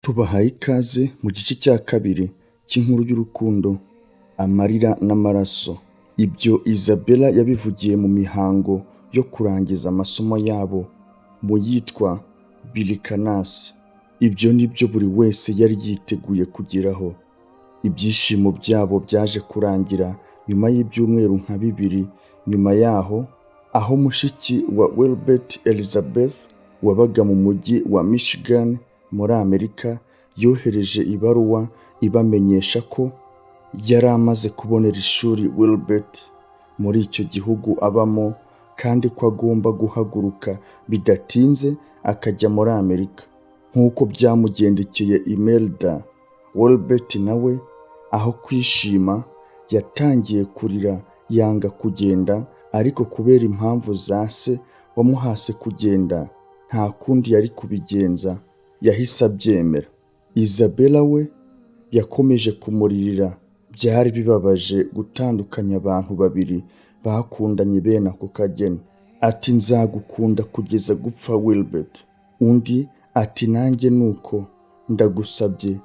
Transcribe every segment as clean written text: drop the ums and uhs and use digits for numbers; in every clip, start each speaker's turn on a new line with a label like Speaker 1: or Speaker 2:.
Speaker 1: Tubahaye ikaze mu gice cya kabiri cy'inkuru y'urukundo, amarira n'amaraso. Ibyo Isabella yabivugiye mu mihango yo kurangiza amasomo yabo mu yitwa Birikanasi. Ibyo ni byo buri wese yari yiteguye kugeraho. Ibyishimo byabo byaje kurangira nyuma y'ibyumweru nka 2 nyuma yaho, aho mushiki wa Wilbert Elizabeth wabaga mu mujyi wa Michigan muri Amerika yohereje ibaruwa ibamenyesha ko yari amaze kubonera ishuri Wilbert muri icyo gihugu abamo kandi ko agomba guhaguruka bidatinze akajya muri Amerika. Nk'uko byamugendekeye Imelda, Wilbert nawe aho kwishima yatangiye kurira yanga kugenda, ariko kubera impamvu za se wamuhase kugenda nta kundi yari kubigenza, yahise abyemera. Isabella we yakomeje kumuririra, byari bibabaje gutandukanya abantu babiri bakundanye bene ako kageni. Ati: "Nzagukunda kugeza gupfa, Wilbert." Undi ati: "Nanjye ni uko, ndagusabye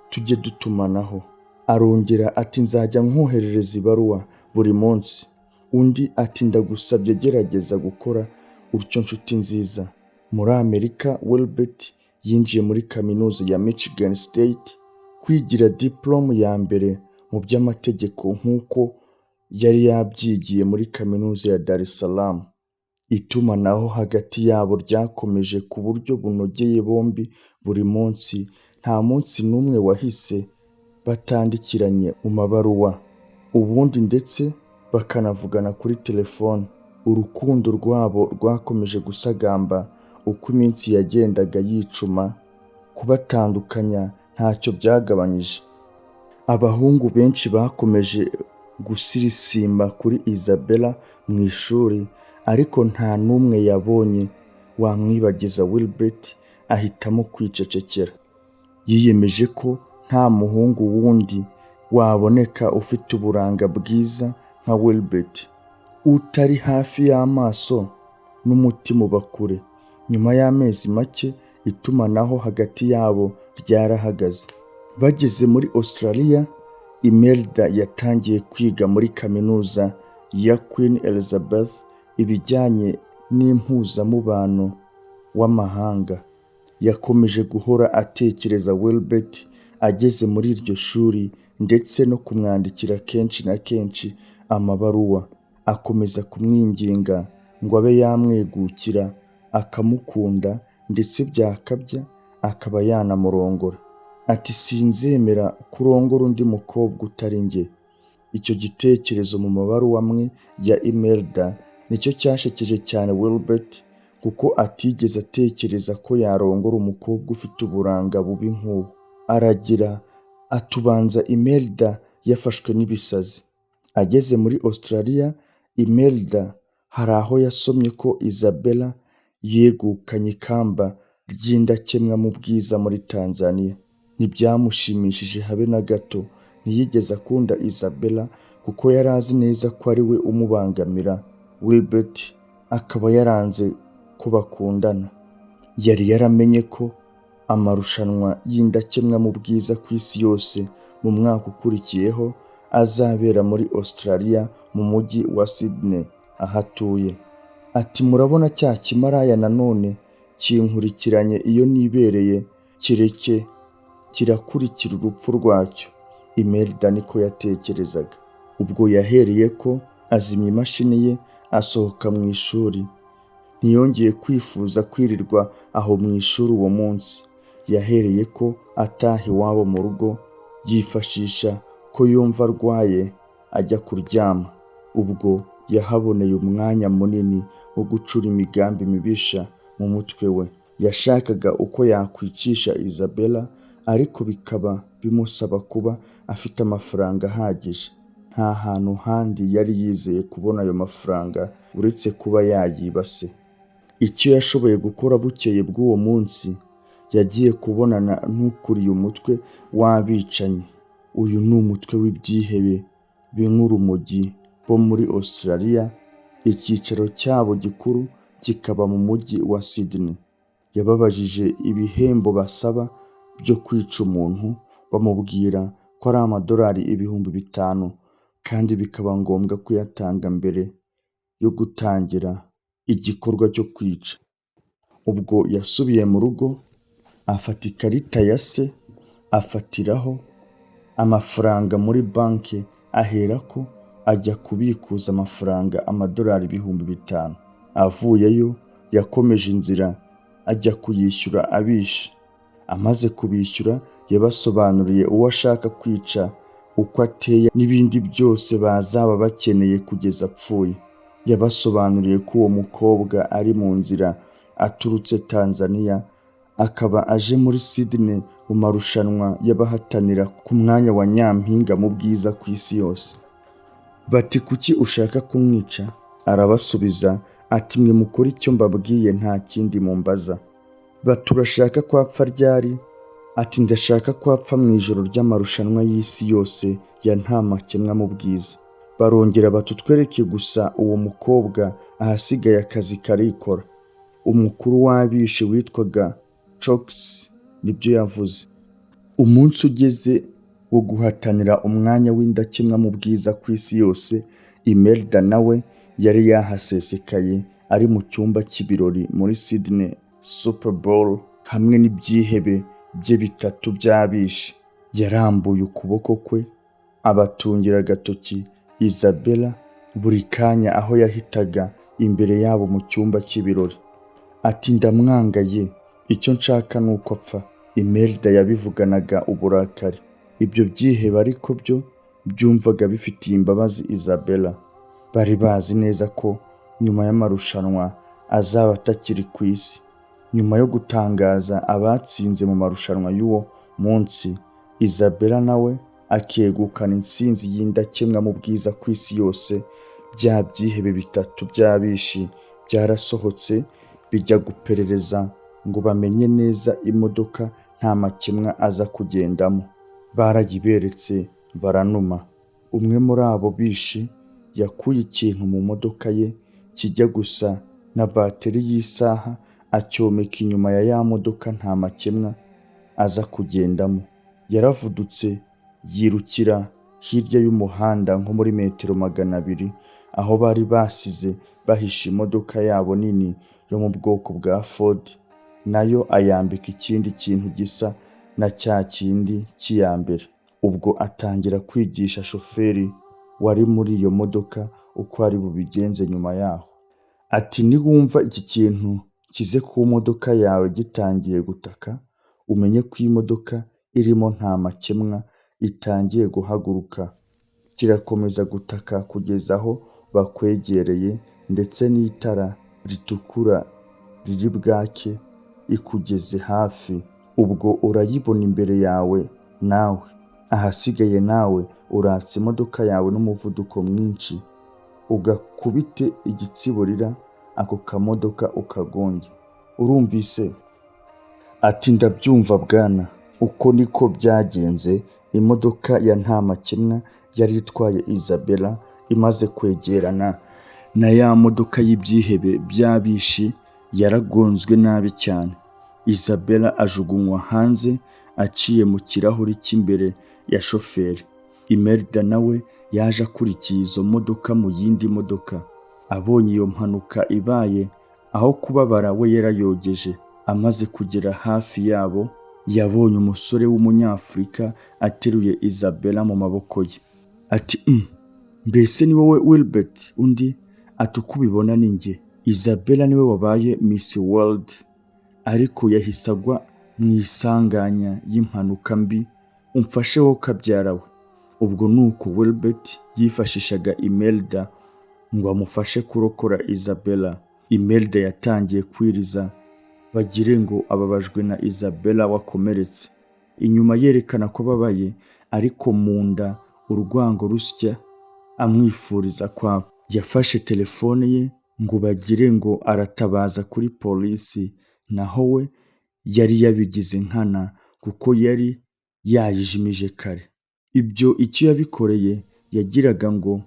Speaker 1: tujye dutumanaho." Arongera ati: "Nzajya nkoherereza ibaruwa buri munsi." Undi ati: "Ndagusabye gerageza gukora utyo, nshuti nziza." Muri Amerika, Wilbert yinjiye muri kaminuza ya Michigan State kwigira diplôme ya mbere mu by'amategeko nk'uko yari yabyigiye muri kaminuza ya Dar es Salaam. Itumanaho hagati yabo ryakomeje ku buryo bunogeye bombi buri munsi, nta munsi n'umwe wahise batandikiranye mu mabaruwa, ubundi ndetse bakanavugana kuri telefone. Urukundo rwabo rwakomeje gusagamba uko iminsi yagendaga yicuma, kubatandukanya ntacyo byagabanyije. Abahungu benshi bakomeje gusirisimba kuri Isabella mu ishuri, ariko nta n'umwe yabonye wamwibagiza Wilbert, ahitamo kwicecekera. Yiyemeje ko nta muhungu wundi waboneka ufite uburanga bwiza nka Wilbert, utari hafi y'amaso n'umutima uba kure. Nyuma y'amezi make itumanaho hagati yabo ryarahagaze. Bageze muri Australia, Imelda yatangiye kwiga muri kaminuza ya Queen Elizabeth ibijyanye n'impuzamubano w'amahanga. Yakomeje guhora atekereza Wilbert ageze muri iryo shuri ndetse no kumwandikira kenshi na kenshi amabaruwa, akomeza kumwinginga ngo abe yamwegukira akamukunda, ndetse byakabya akaba yanamurongora. Ati: "Sinzemera ko urongora undi mukobwa utari njye." Icyo gitekerezo mu mabaruwa amwe ya Imelda nicyo cyashekeje cyane Wilbert, kuko atigeze atekereza ko yarongora umukobwa ufite uburanga bubi nk'ubu. Aragira atubanza Imelda yafashwe n'ibisazi. Ageze muri Australia, Imelda hari aho yasomye ko Isabella yegukanye ikamba ry'indakemwa mu bwiza muri Tanzania. Ntibyamushimishije habe na gato, ntiyigeze akunda Isabella kuko yari azi neza ko ari we umubangamira, Wilbert akaba yaranze ko bakundana. Yari yaramenye ko amarushanwa y'indakemwa mu bwiza ku isi yose mu mwaka ukurikiyeho azabera muri Australia mu mujyi wa Sydney aho atuye. Ati: "Murabona cya kimaraya nanone kinkurikiranye iyo nibereye, kireke kirakurikira urupfu rwacyo." Imelda niko yatekerezaga. Ubwo yahereye ko azimya imashini ye, asohoka mu ishuri. Ntiyongeye kwifuza kwirirwa aho mu ishuri uwo munsi. Yahereye ko ataha iwabo mu rugo, yifashisha ko yumva arwaye ajya kuryama. Ubwo yahaboneye umwanya munini wo gucura imigambi mibisha mu mutwe we. Yashakaga uko yakwicisha Isabella, ariko bikaba bimusaba kuba afite amafaranga ahagije. Nta hantu handi yari yizeye kubona ayo mafaranga uretse kuba yayiba se. Icyo yashoboye gukora bukeye bw'uwo munsi, yagiye kubonana n'ukuriye umutwe w'abicanyi. Uyu ni umutwe w'ibyihebe binywa urumogi bo muri Australia, icyicaro cyabo gikuru kikaba mu mujyi wa Sydney. Yababajije ibihembo basaba byo kwica umuntu, bamubwira ko ari amadolari 5000 kandi bikaba ngombwa kuyatanga mbere yo gutangira igikorwa cyo kwica. Ubwo yasubiye mu rugo, afata ikarita ya se, afatiraho amafaranga muri banki, aherako ajya kubikuza amafaranga amadolari 5000. Avuyeyo yakomeje inzira ajya kuyishyura abishe. Amaze kubishyura yabasobanuriye uwo ashaka kwica uko ateye n'ibindi byose bazaba bakeneye kugeza apfuye. Yabasobanuriye ko uwo mukobwa ari mu nzira aturutse Tanzania, akaba aje muri Sydney mu marushanwa y'abahatanira ku mwanya wa nyampinga mu bwiza ku isi yose. Bati: "Kuki ushaka kumwica?" Arabasubiza ati: "Mwe mukore icyo mbabwiye, nta kindi mumbaza." Bati: "Urashaka ko apfa ryari?" Ati: "Ndashaka ko apfa mu ijoro ry'amarushanwa y'isi yose ya nta makemwa mu bwiza." Barongera bati: "Utwereke gusa uwo mukobwa, ahasigaye akazi karikora." Umukuru w'abishe witwaga Cox nibyo yavuze. Umunsi ugeze wo guhatanira umwanya w'indakemwa mu bwiza ku isi yose, Imelda nawe yari yahasesekaye ari mu cyumba cy'ibirori muri Sydney Super Bowl hamwe n'ibyihebe bye bitatu by'abishe. Yarambuye ukuboko kwe abatungira agatoki Isabella buri kanya aho yahitaga imbere yabo mu cyumba cy'ibirori. Ati: "Ndamwanga ye, icyo nshaka ni uko apfa." Imelda yabivuganaga uburakari. Ibyo byihebe ariko byo byumvaga bifitiye imbabazi Isabella. Bari bazi neza ko nyuma y'amarushanwa azaba atakiri ku isi. Nyuma yo gutangaza abatsinze mu marushanwa y'uwo munsi, Isabella nawe akegukana intsinzi y'indakemwa mu bwiza ku isi yose, bya byihebe bitatu by'abishi byarasohotse bijya guperereza ngo bamenye neza imodoka nta makemwa aza kugendamo. Barayiberetse baranuma. Umwe muri abo bishi yakuye ikintu mu modoka ye kijya gusa na bateri y'isaha, acyomeka inyuma ya ya modoka nta makemwa aza kugendamo. Yaravudutse yirukira hirya y'umuhanda nko muri metero 200 aho bari basize bahishe imodoka yabo nini yo mu bwoko bwa Ford, nayo ayambika ikindi kintu gisa na cya kindi cy'iya mbere. Ubwo atangira kwigisha shoferi wari muri iyo modoka uko ari bubigenze nyuma yaho. Ati: "Niwumva iki kintu kize ku modoka yawe gitangiye gutaka, umenye ko imodoka irimo nta makemwa itangiye guhaguruka. Kirakomeza gutaka kugeza aho bakwegereye ndetse n'itara ritukura riri bwake ikugeze hafi, ubwo urayibona imbere yawe nawe. Ahasigaye nawe uratsa imodoka yawe n'umuvuduko mwinshi, ugakubite igitsiburira ako kamodoka ukagonge. Urumvise?" Ati: "Ndabyumva bwana." Uko niko byagenze. Imodoka ya nta makemwa yari itwaye Isabella imaze kwegerana na ya modoka y'ibyihebe by'abishi, yaragonzwe nabi cyane. Isabella ajugunywa hanze aciye mu kirahuri cy'imbere ya shoferi. Imelda nawe yaje akurikiye izo modoka mu yindi modoka. Abonye iyo mpanuka ibaye, aho kubabara we yarayogeje. Amaze kugera hafi yabo, yabonye umusore w'umunyafurika ateruye Isabella mu maboko ye. Ati: "Mbese ni wowe Wilbert?" Undi ati: "Uko ubibona ni njye. Isabella niwe wabaye Miss World, ariko yahise agwa mu isanganya y'impanuka mbi. Umfashe wowe kabyara we." Ubwo ni uko Wilbert yifashishaga Imelda ngo amufashe kurokora Isabella. Imelda yatangiye kwiriza bagire ngo ababajwe na Isabella wakomeretse. Inyuma yerekana ko ababaye, ariko mu nda urwango rusya amwifuriza kwapfa. Yafashe telefone ye ngo bagire ngo aratabaza kuri polisi, naho we yari yabigize nkana kuko yari yayijimije kare. Ibyo icyo yabikoreye yagiraga ngo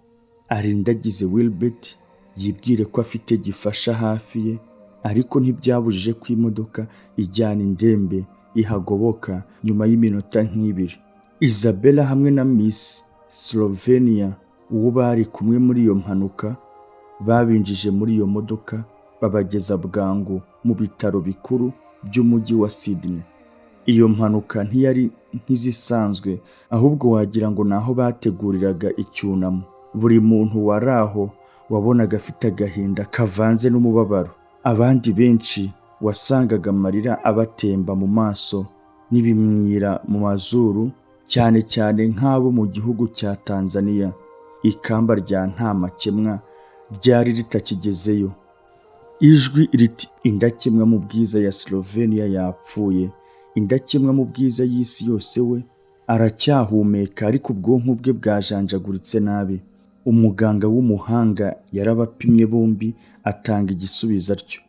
Speaker 1: arindagize Wilbert yibwire ko afite gifasha hafi ye, ariko ntibyabujije ko imodoka ijyana indembe ihagoboka nyuma y'iminota nk'ibiri. Isabella hamwe na Miss Slovenia, uwo bari kumwe muri iyo mpanuka, babinjije muri iyo modoka, babageza bwangu mu bitaro bikuru by'umujyi wa Sydney. Iyo mpanuka ntiyari nk'izisanzwe, ahubwo wagira ngo ni aho bateguriraga icyunamo. Buri muntu wari aho wabonaga afite agahinda kavanze n'umubabaro. Abandi benshi wasangaga amarira abatemba mu maso n'ibimwira mu mazuru, cyane cyane nk'abo mu gihugu cya Tanzania. Ikamba rya nta makemwa ryari ritakigezeyo. Ijwi riti: "Indakemwa mu bwiza ya Slovenia yapfuye." Indakemwa mu bwiza y'isi yose we aracyahumeka, ariko ubwonko bwe bwajanjaguritse nabi. Umuganga w'umuhanga yarabapimye bombi, atanga igisubizo atyo.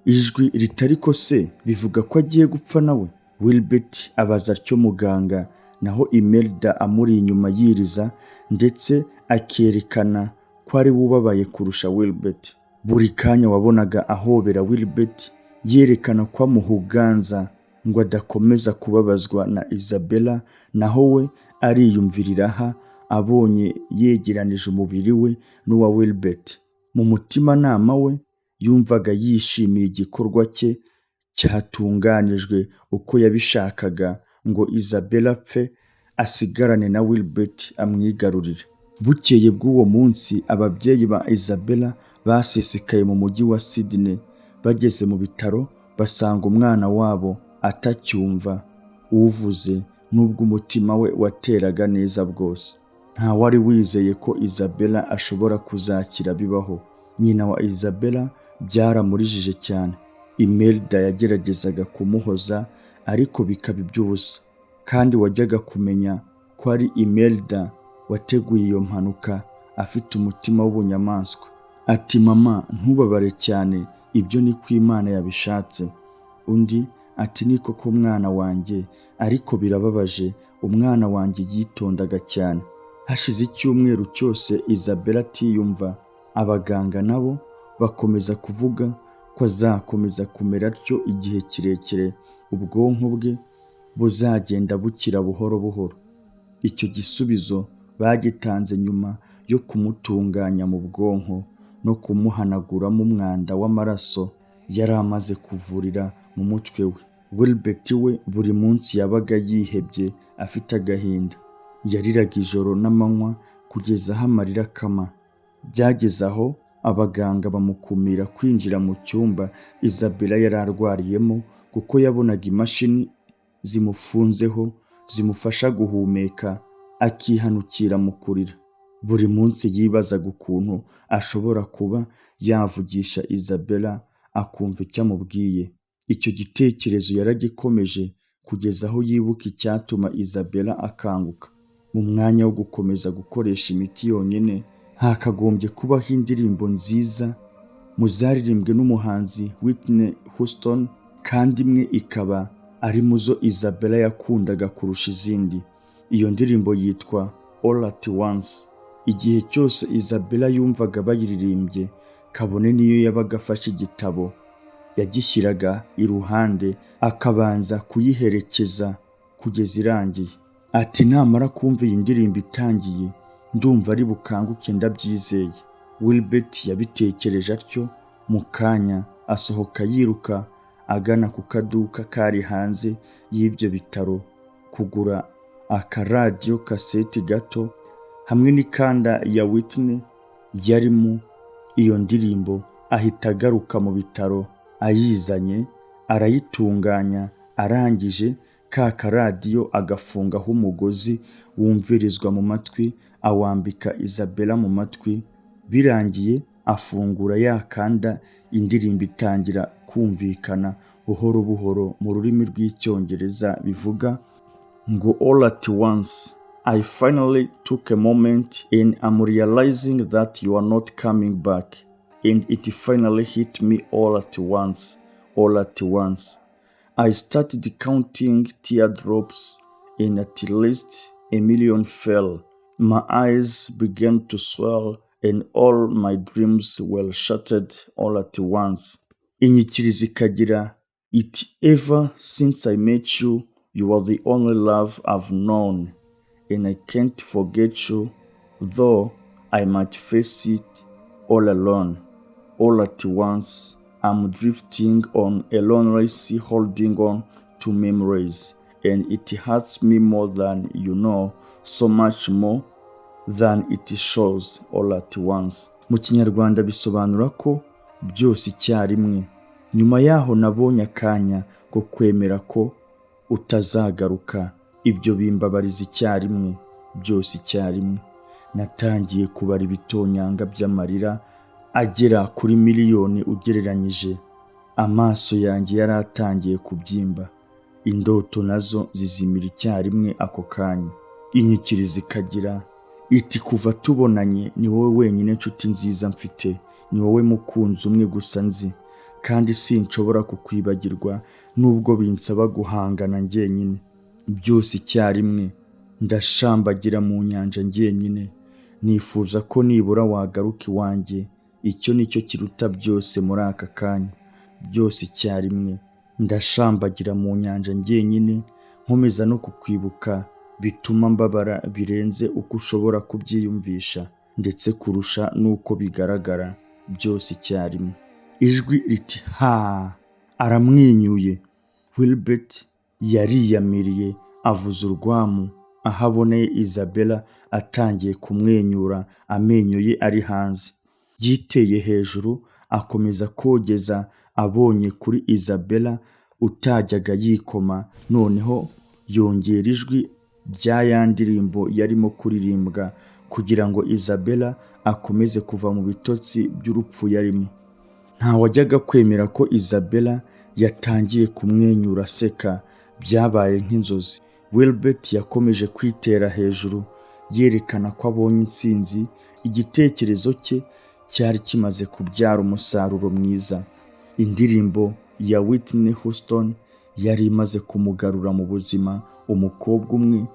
Speaker 1: Ijwi riti: "Ariko se bivuga ko agiye gupfa nawe?" Wilbert abaza atyo muganga, naho Imelda amuri inyuma yiriza, ndetse akerekana ko ari we ubabaye kurusha Wilbert. Buri kanya wabonaga ahobera Wilbert, yerekana ko amuhuganza ngo adakomeza kubabazwa na Isabella, naho we ariyumvirira aha abonye yegeranije umubiri we n'uwa Wilbert. Mu mutimanama we yumvaga yishimiye igikorwa cye cyatunganijwe uko yabishakaga, ngo Isabella apfe asigarane na Wilbert amwigarurire. Bukeye bw'uwo munsi, ababyeyi ba Isabella basesekaye mu mujyi wa Sydney. Bageze mu bitaro basanga umwana wabo atacyumva uvuze, nubwo umutima we wateraga neza bwose. Ntawari wizeye ko Isabella ashobora kuzakira bibaho. Nyina wa Isabella byaramurijije cyane. Imelda yageragezaga kumuhoza, ariko bikaba iby'ubusa. Kandi wajyaga kumenya ko ari Imelda wateguye iyo mpanuka afite umutima w'ubunyamaswa. Ati: "Mama, ntubabare cyane, ibyo ni ko Imana yabishatse." Undi ati: "Ni koko mwana wanjye, ariko birababaje, umwana wanjye yitondaga cyane." Hashize icyumweru cyose Isabella atiyumva. Abaganga nabo bakomeza kuvuga ko azakomeza kumera atyo igihe kirekire, ubwonko bwe buzagenda bukira buhoro buhoro. Icyo gisubizo bagitanze nyuma yo kumutunganya mu bwonko no kumuhanaguramo umwanda w'amaraso yari amaze kuvurira mu mutwe we. Wilbert we buri munsi yabaga yihebye, afite agahinda. Yariraga ijoro n'amanywa kugeza aho amarira akama. Byageze aho abaganga bamukumira kwinjira mu cyumba Isabella yari arwariyemo, kuko yabonaga imashini zimufunzeho zimufasha guhumeka akihanukira mu kurira. Buri munsi yibazaga ukuntu ashobora kuba yavugisha Isabella akumva icyo amubwiye. Icyo gitekerezo yaragikomeje kugeza aho yibuka icyatuma Isabella akanguka. Mu mwanya wo gukomeza gukoresha imiti yonyine, hakagombye kubaho indirimbo nziza mu zaririmbwe n'umuhanzi Whitney Houston, kandi imwe ikaba ari mu zo Isabella yakundaga kurusha izindi. Iyo ndirimbo yitwa "All at Once". Igihe cyose Isabella yumvaga bayiririmbye, kabone n'iyo yabaga afashe igitabo, yagishyiraga iruhande akabanza kuyiherekeza kugeza irangiye. Ati: "Namara kumva iyi ndirimbo itangiye, ndumva ari bukanguke, ndabyizeye." Wilbert yabitekereje atyo, mu kanya asohoka yiruka agana ku kaduka kari hanze y'ibyo bitaro kugura akaradiyo kaseti gato hamwe n'ikanda ya Whitney yarimo iyo ndirimbo. Ahita agaruka mu bitaro ayizanye, arayitunganya. Arangije, ka karadiyo agafungaho umugozi wumvirizwa mu matwi, awambika Isabella mu matwi. Birangiye afungura ya kanda, indirimbo itangira kumvikana buhoro buhoro mu rurimi rw'Icyongereza, bivuga ngo: "All at once I finally took a moment and I'm realizing that you are not coming back, and it finally hit me all at once, all at once. I started counting teardrops and at least 1 million fell. My eyes began to swell and all my dreams were shattered all at once." Inyikirizo ikagira Iti: "Ever since I met you, you are the only love I've known, and I can't forget you, though I might face it all alone. All at once I'm drifting on a lonely sea, holding on to memories, and it hurts me more than you know, so much more than it shows, all at once." Mu Kinyarwanda bisobanura ko byose icyarimwe. Nyuma yaho nabonye akanya ko kwemera ko utazagaruka, ibyo bimbabariza icyarimwe, byose icyarimwe. Natangiye kubara ibitonyanga by'amarira agera kuri miliyoni ugereranyije. Amaso yanjye yari atangiye kubyimba, indoto nazo zizimira icyarimwe ako kanya. Inyikirizo ikagira iti: "Kuva tubonanye ni wowe wenyine nshuti nziza mfite, ni wowe mukunzi umwe gusa nzi, kandi sinshobora kukwibagirwa nubwo binsaba guhangana njyenyine. Byose icyarimwe ndashambagira mu nyanja njyenyine. Nifuza ko nibura wagaruka iwanjye, icyo ni cyo kiruta byose muri aka kanya. Byose icyarimwe ndashambagira mu nyanja njyenyine, nkomeza no kukwibuka bituma mbabara birenze uko ushobora kubyiyumvisha, ndetse kurusha n'uko bigaragara, byose icyarimwe." Ijwi riti: "Ha, aramwenyuye!" Wilbert yariyamiriye, avuza urwamu aho aboneye Isabella atangiye kumwenyura, amenyo ye ari hanze. Yiteye hejuru akomeza kogeza abonye kuri Isabella utajyaga yikoma. Noneho yongera ijwi rya ya ndirimbo yarimo kuririmbwa kugira ngo Isabella akomeze kuva mu bitotsi by'urupfu yarimo. Ntawajyaga kwemera ko Isabella yatangiye kumwenyura aseka, byabaye nk'inzozi. Wilbert yakomeje kwitera hejuru yerekana ko abonye intsinzi, igitekerezo cye cyari kimaze kubyara umusaruro mwiza. Indirimbo ya Whitney Houston yari imaze kumugarura mu buzima, umukobwa umwe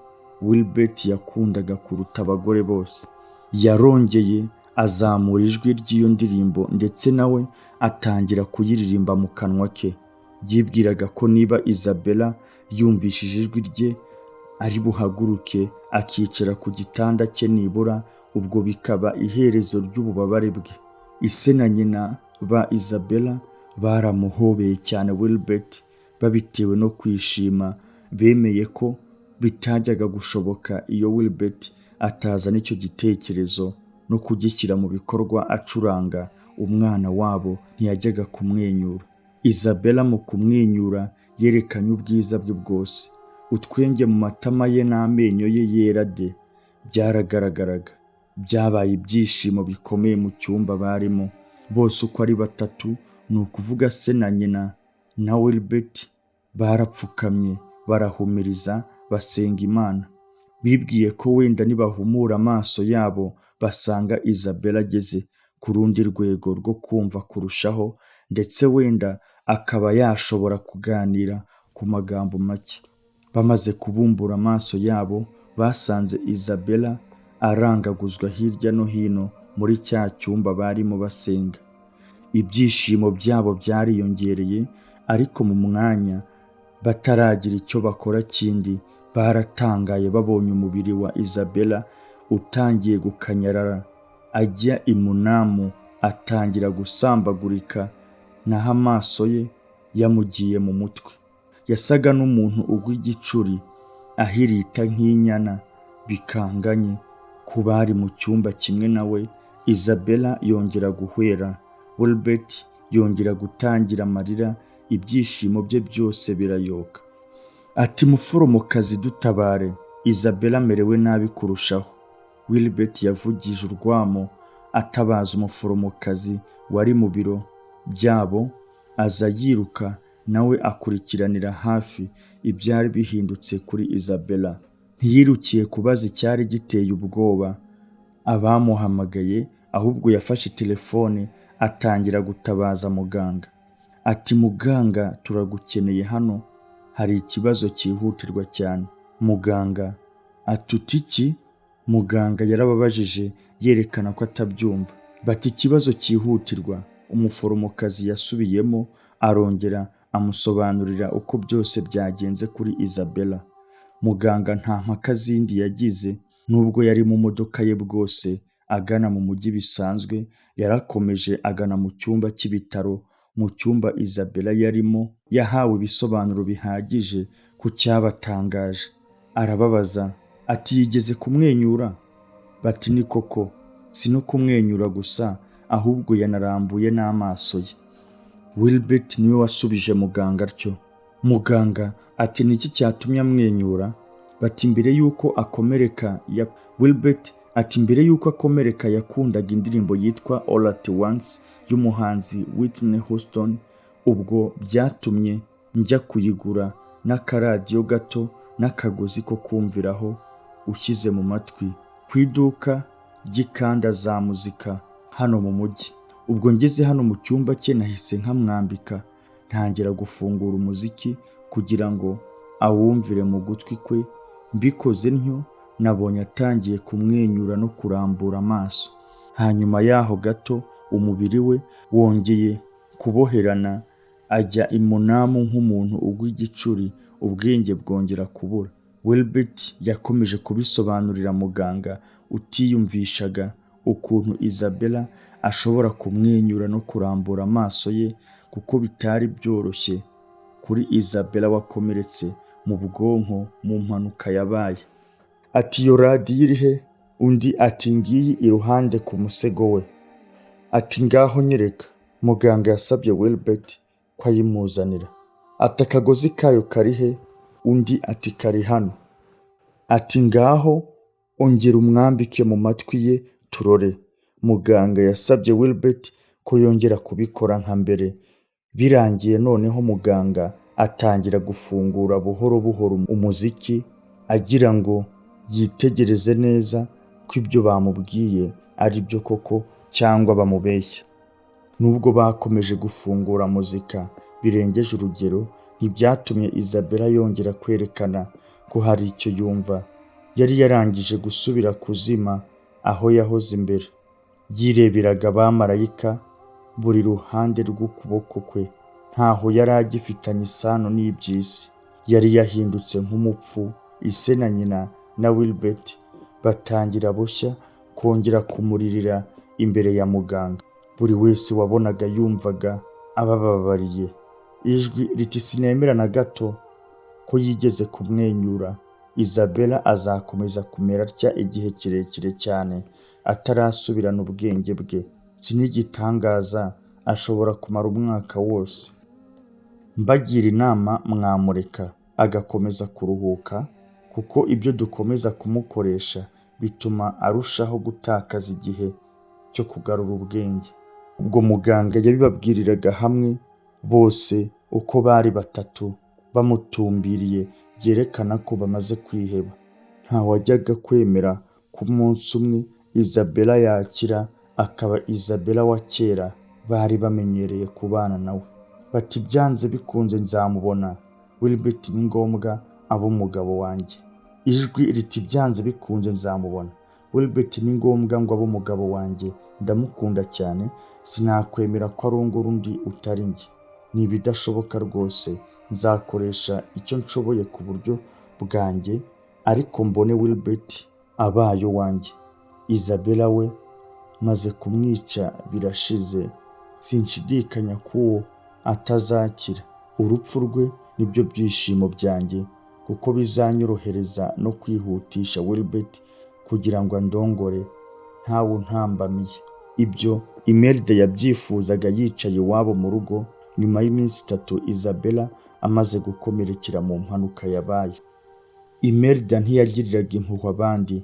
Speaker 1: Wilbert yakundaga kuruta abagore bose. Yarongeye azamura ijwi ry'iyo ndirimbo, ndetse nawe atangira kuyiririmba mu kanwa ke. Yibwiraga ko niba Isabella yumvishije ijwi rye ari buhaguruke akicara ku gitanda cye nibura, ubwo bikaba iherezo ry'ububabare bwe. Ise na nyina ba Isabella baramuhobeye cyane Wilbert babitewe no kwishima. Bemeye ko bitajyaga gushoboka iyo Wilbert atazana icyo gitekerezo no kugishyira mu bikorwa acuranga, umwana wabo ntiyajyaga kumwenyura. Isabella mu kumwenyura yerekanye ubwiza bwe bwose. Utwenge mu matama ye n'amenyo ye yera de byaragaragaraga. Byabaye ibyishimo bikomeye mu cyumba barimo bose uko ari batatu, ni ukuvuga se na nyina na Wilbert. Barapfukamye, barahumiriza, basenga Imana. Bibwiye ko wenda nibahumura amaso yabo basanga Isabella ageze ku rundi rwego rwo kumva kurushaho, ndetse wenda akaba yashobora kuganira ku magambo make. Bamaze kubumbura amaso yabo basanze Isabella arangaguzwa hirya no hino muri cya cyumba barimo basenga. Ibyishimo byabo byariyongereye, ariko mu mwanya bataragira icyo bakora kindi, baratangaye babonye umubiri wa Isabella utangiye gukanyarara ajya imunamu, atangira gusambagurika, naho amaso ye yamugiye mu mutwe. Yasaga n'umuntu ugwa igicuri, ahirita nk'inyana bikanganye ku bari mu cyumba kimwe nawe. Isabella yongera guhwera, Wilbert yongera gutangira amarira, ibyishimo bye byose birayoka. Ati: "Muforomokazi, dutabare, Isabella amerewe nabi kurushaho." Wilbert yavugije urwamo atabaza umuforomokazi wari mu biro byabo, aza yiruka, nawe akurikiranira hafi ibyari bihindutse kuri Isabella. Ntiyirukiye kubaza icyari giteye ubwoba abamuhamagaye, ahubwo yafashe telefone atangira gutabaza muganga. Ati: "Muganga, turagukeneye hano, hari ikibazo cyihutirwa cyane." Muganga ati: "Uti iki?" Muganga yarababajije yerekana ko atabyumva. Bati: "Ikibazo cyihutirwa." Umuforomokazi yasubiyemo, arongera Amusobanurira uko byose byagenze kuri Isabella. Muganga nta mpaka zindi yagize, nubwo yari mu modoka ye bwose agana mu mujyi bisanzwe, yarakomeje agana mu cyumba cy'ibitaro, mu cyumba Isabella yarimo. Yahawe ibisobanuro bihagije ku cyabatangaje. Arababaza ati: "Yigeze kumwenyura?" Bati: "Ni koko, si no kumwenyura gusa, ahubwo yanarambuye n'amaso ye." Wilbert niwe wasubije muganga atyo. Muganga ati: "Ni iki cyatumye amwenyura?" Bati: "Mbere y'uko akomereka ya..." Wilbert ati: "Mbere y'uko akomereka yakundaga indirimbo yitwa All at Once y'umuhanzi Whitney Houston. Ubwo byatumye njya kuyigura n'akaradiyo gato n'akagozi ko kumviraho ushyize mu matwi, ku iduka ry'ikanda za muzika hano mu mujyi. Ubwo ngeze hano mu cyumba cye, nahise nkamwambika, ntangira gufungura umuziki kugira ngo awumvire mu gutwi kwe. Mbikoze ntyo, nabonye atangiye kumwenyura no kurambura amaso. Hanyuma yaho gato umubiri we wongeye kuboherana, ajya imunamu nk'umuntu ugwa igicuri, ubwenge bwongera kubura." Wilbert yakomeje kubisobanurira muganga utiyumvishaga ukuntu Isabella ashobora kumwenyura no kurambura amaso ye, kuko bitari byoroshye kuri Isabella wakomeretse mu bwonko mu mpanuka yabaye. Ati: "Iyo radiyo iri he?" Undi ati: "Ngiyi iruhande ku musego we." Ati: "Ngaho nyereka." Muganga yasabye Wilbert ko ayimuzanira. Ati: "Akagozi kayo kari he?" Undi ati: "Kari hano." Ati: "Ngaho ongera umwambike mu matwi ye turore." Muganga yasabye Wilbert ko yongera kubikora nka mbere. Birangiye noneho muganga atangira gufungura buhoro buhoro umuziki, agira ngo yitegereze neza ko ibyo bamubwiye ari byo koko cyangwa bamubeshya. Nubwo bakomeje gufungura muzika birengeje urugero, ntibyatumye Isabella yongera kwerekana ko hari icyo yumva. Yari yarangije gusubira kuzima aho yahoze imbere. Yireberaga abamarayika buri ruhande rw'ukuboko kwe. Ntaho yari agifitanye isano n'iby'isi. Yari yahindutse nk'umupfu. Ise na nyina na Wilbert batangira bushya kongera kumuririra imbere ya muganga. Buri wese wabonaga yumvaga abababariye. Ijwi riti: "Sinemera na gato ko yigeze kumwenyura. Isabella azakomeza kumera atya igihe kirekire cyane atarasubirana ubwenge bwe. Si n'igitangaza, ashobora kumara umwaka wose. Mbagira inama, mwamureka agakomeza kuruhuka, kuko ibyo dukomeza kumukoresha bituma arushaho gutakaza igihe cyo kugarura ubwenge." Ubwo muganga yabibabwiriraga hamwe bose uko bari batatu bamutumbiriye, byerekana ko bamaze kwiheba. Ntawajyaga kwemera ko umunsi umwe Isabella yakira akaba Isabella wa kera bari bamenyereye kubana nawe. Bati: "Byanze bikunze nzamubona. Wilbert ni ngombwa abe umugabo wanjye." Ijwi riti: "Byanze bikunze nzamubona. Wilbert ni ngombwa ngo abe umugabo wanjye. Ndamukunda cyane, sinakwemera ko arongora undi utari njye. Ni ibidashoboka rwose. Nzakoresha icyo nshoboye ku buryo bwanjye, ariko mbone Wilbert abaye uwanjye. Isabella we maze kumwica birashize. Sinshidikanya ko uwo atazakira. Urupfu rwe nibyo byishimo byanjye, kuko bizanyorohereza no kwihutisha Wilbert kugira ngo andongore ntawe untambamiye." Ibyo Imelda yabyifuzaga yicaye iwabo mu rugo nyuma y'iminsi 3 Isabella amaze gukomerekera mu mpanuka yabaye. Imelda ntiyagiriraga impuhwe abandi,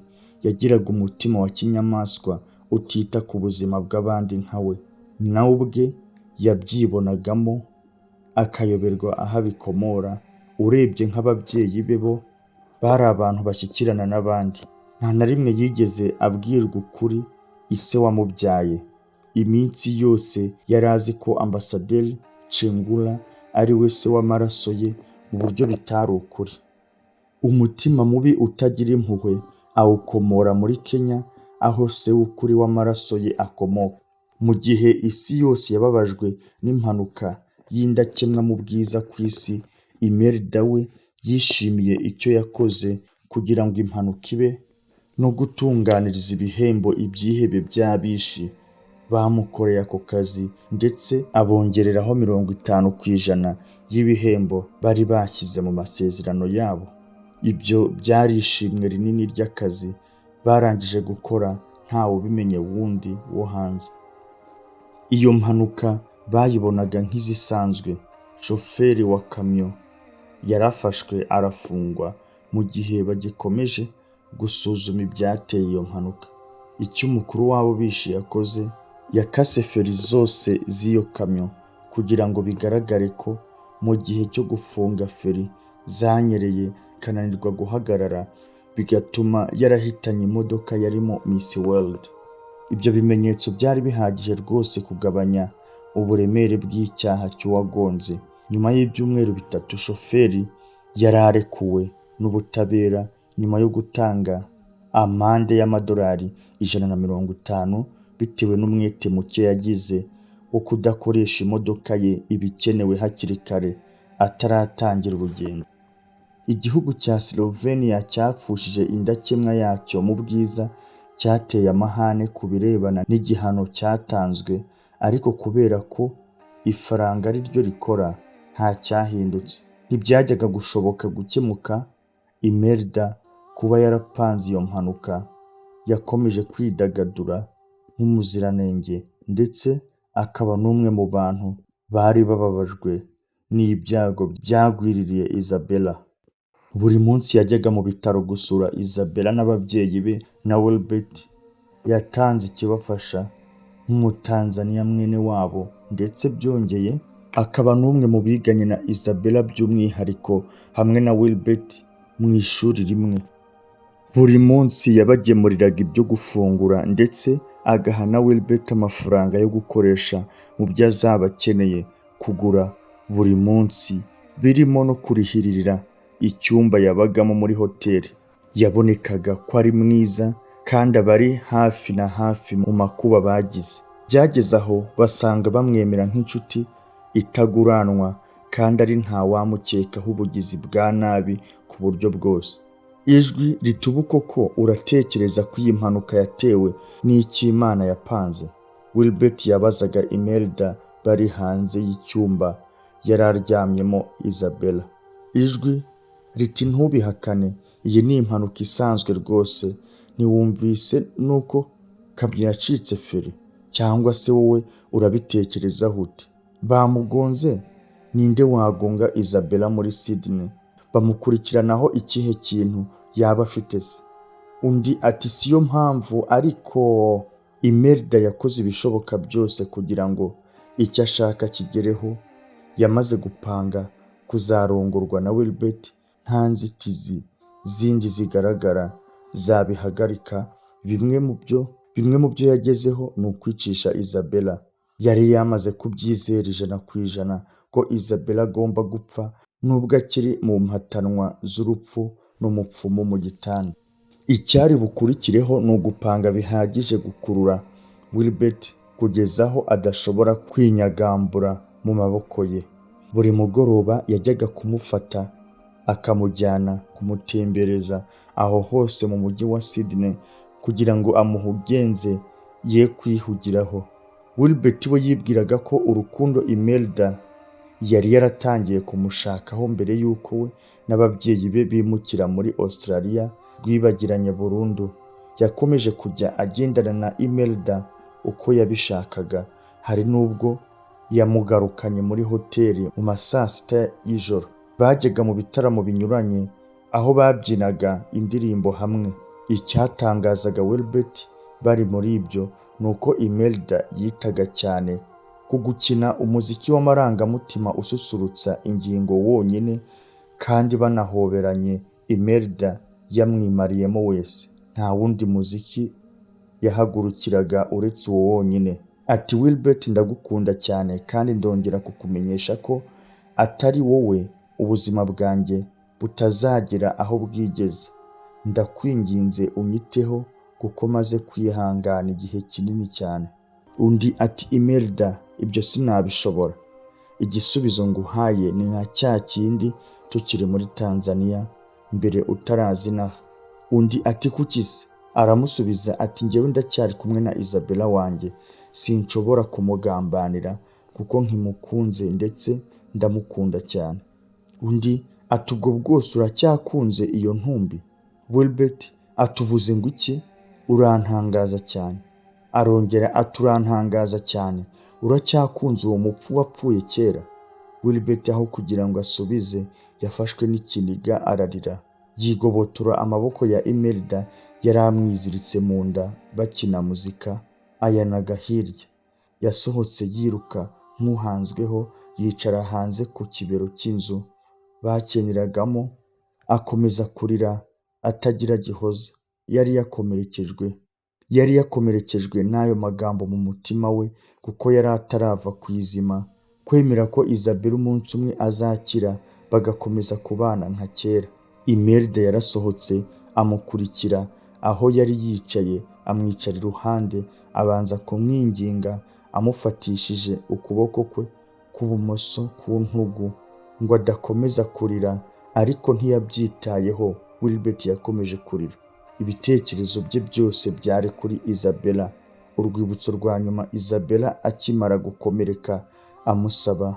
Speaker 1: yagiraga umutima wa kinyamaswa utita ku buzima bw'abandi nka we. Nawe ubwe yabyibonagamo akayoberwa aho abikomora. Urebye nk'ababyeyi be, bo bari abantu bashyikirana n'abandi. Nta na rimwe yigeze abwirwa ukuri ise wamubyaye. Iminsi yose yari azi ko Ambasaderi Chengula ari we se w'amaraso ye, mu buryo bitari ukuri. Umutima mubi utagira impuhwe awukomora muri Kenya, aho se w'ukuri w'amaraso ye akomoka. Mu gihe isi yose yababajwe n'impanuka y'indakemwa mu bwiza ku isi. Imelda we yishimiye icyo yakoze kugira ngo impanuka ibe no gutunganiriza ibihembo ibyihebe by'abishi bamukoreye ako kazi, ndetse abongereraho 50% y'ibihembo bari bashyize mu masezerano yabo. Ibyo byari ishimwe rinini ry'akazi barangije gukora ntawe ubimenye wundi wo hanze. Iyo mpanuka bayibonaga nk'izisanzwe. Shoferi wa kamyo yarafashwe arafungwa mu gihe bagikomeje gusuzuma ibyateye iyo mpanuka. Icyo umukuru w'abo bishi yakoze, yakase feri zose z'iyo kamyo kugira ngo bigaragare ko mu gihe cyo gufunga feri zanyereye ikananirwa guhagarara, bigatuma yarahitanye imodoka yarimo Miss World. Ibyo bimenyetso byari bihagije rwose kugabanya uburemere bw'icyaha cy'uwagonze. Nyuma y'ibyumweru 3 shoferi yari arekuwe n'ubutabera nyuma yo gutanga amande y'amadolari 150 bitewe n'umwete muke yagize wo kudakoresha imodoka ye ibikenewe hakiri kare ataratangira urugendo. Igihugu cya Slovenia cyapfushije indakemwa yacyo mu bwiza cyateye amahane ku birebana n'igihano cyatanzwe, ariko kubera ko ifaranga ari ryo rikora nta cyahindutse. Ntibyajyaga gushoboka gukemuka. Imelda kuba yarapanze iyo mpanuka, yakomeje kwidagadura nk'umuziranenge ndetse akaba n'umwe mu bantu bari bababajwe n'ibyago byagwiririye Isabella. Buri munsi yajyaga mu bitaro gusura Isabella n'ababyeyi be na Wilbert. Yatanze ikibafasha nk'Umutanzaniya mwene wabo, ndetse byongeye akaba n'umwe mu biganye na Isabella by'umwihariko hamwe na Wilbert mu ishuri rimwe. Buri munsi yabagemuriraga ibyo gufungura ndetse agaha na Wilbert amafaranga yo gukoresha mu byo azaba akeneye kugura buri munsi, birimo no kurihirira icyumba yabagamo muri hoteli. Yabonekaga ko ari mwiza kandi abari hafi na hafi mu makuba bagize. Byageze aho basanga bamwemera nk'inshuti itaguranwa kandi ari ntawamukekaho ubugizi bwa nabi ku buryo bwose. Ijwi riti: "Ubu koko uratekereza ko iyi mpanuka yatewe n'icyo Imana yapanze?" Wilbert yabazaga Imelda bari hanze y'icyumba yari aryamyemo Isabella. Ijwi riti: "Ntubihakane, iyi ni impanuka isanzwe rwose. Ntiwumvise nuko kamyo yacitse feri? Cyangwa se wowe urabitekerezaho ute? Bamugonze? Ninde wagonga Isabella muri Sydney? Bamukurikiranaho ikihe kintu yaba afite se?" Undi ati: "Siyo mpamvu, ariko Imelda yakoze ibishoboka byose kugira ngo icyo ashaka kigereho. Yamaze gupanga kuzarongorwa na Wilbert nta nzitizi zindi zigaragara zabihagarika. Bimwe mu byo yagezeho ni ukwicisha Isabella. Yari yamaze kubyizera 100% ko Isabella agomba gupfa nubwo akiri mu mpatanwa z'urupfu n'umupfumu mu gitanda. Icyari bukurikireho ni ugupanga bihagije gukurura Wilbert kugeza aho adashobora kwinyagambura mu maboko ye. Buri mugoroba yajyaga kumufata akamujyana kumutembereza aho hose mu mujyi wa Sydney kugira ngo amuhugenze ye kwihugiraho. Wilbert we yibwiraga ko urukundo Imelda yari yaratangiye kumushakaho mbere y'uko we n'ababyeyi be bimukira muri Australia rwibagiranye burundu. Yakomeje kujya agendana na Imelda uko yabishakaga, hari n'ubwo yamugarukanye muri hoteli mu ma saa sita y'ijoro. Bajyaga mu bitaramo binyuranye aho babyinaga indirimbo hamwe. Icyatangazaga Wilbert bari muri ibyo ni uko Imelda yitaga cyane ku gukina umuziki w'amarangamutima ususurutsa ingingo wonyine, kandi banahoberanye Imelda yamwimariyemo wese. Nta wundi muziki yahagurukiraga uretse uwo wonyine. Ati: "Wilbert, ndagukunda cyane kandi ndongera kukumenyesha ko atari wowe ubuzima bwanjye butazagera aho bwigeze. Ndakwinginze unyiteho kuko maze kwihangana igihe kinini cyane." Undi ati: "Imelda, ibyo sinabishobora. Igisubizo nguhaye ni nka cya kindi tukiri muri Tanzania mbere utaraza inaha. Undi ati: "Kuki se?" Aramusubiza ati: "Njyewe ndacyari kumwe na Isabella wanjye, sinshobora kumugambanira kuko nkimukunze, ndetse ndamukunda cyane." Undi ati: "Ubwo bwose uracyakunze iyo ntumbi?" Wilbert ati: "Uvuze ngo iki? Urantangaza cyane." Arongera ati: "Urantangaza cyane, uracyakunze uwo mupfu wapfuye kera?" Wilbert aho kugira ngo asubize yafashwe n'ikiniga ararira, yigobotora amaboko ya Imelda yari amwiziritse mu nda bakina muzika, ayanaga hirya. Yasohotse yiruka nk'uhanzweho, yicara hanze ku kibero cy'inzu bakiniragamo, akomeza kurira atagira gihoza. Yari yakomerekejwe n'ayo magambo mu mutima we, kuko yari atarava ku izima kwemera ko Isabella umunsi umwe azakira bagakomeza kubana nka kera. Imelda yarasohotse amukurikira aho yari yicaye, amwicara iruhande, abanza kumwinginga amufatishije ukuboko kwe kw'ibumoso ku ntugu ngo adakomeza kurira, ariko ntiyabyitayeho. Wilbert yakomeje kurira. Ibitekerezo bye byose byari kuri Isabella. Urwibutso rwa nyuma Isabella akimara gukomereka amusaba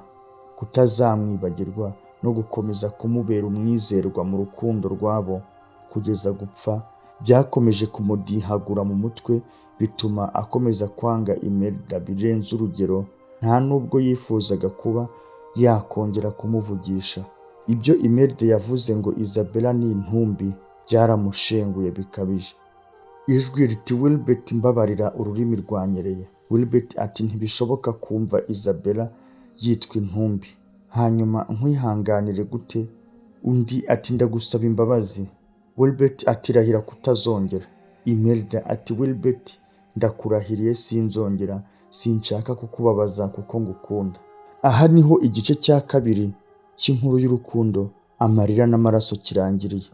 Speaker 1: kutazamwibagirwa no gukomeza kumubera umwizerwa mu rukundo rwabo kugeza gupfa byakomeje kumudihagura mu mutwe, bituma akomeza kwanga Imelda birenze urugero. Nta nubwo yifuzaga kuba yakongera kumuvugisha. Ibyo Imelda yavuze ngo Isabella ni intumbi byaramushenguye bikabije. Ijwi riti: "Wilbert, mbabarira, ururimi rwanyereye." Wilbert ati: "Ntibishoboka kumva Isabella yitwa intumbi, hanyuma nkwihanganire gute?" Undi ati: "Ndagusaba imbabazi." Wilbert ati: "Rahira kutazongera." Imelda ati: "Wilbert, ndakurahiriye sinzongera, sinshaka kukubabaza kuko ngukunda." Aha niho igice cya kabiri cy'inkuru y'urukundo, amarira n'amaraso kirangiriye.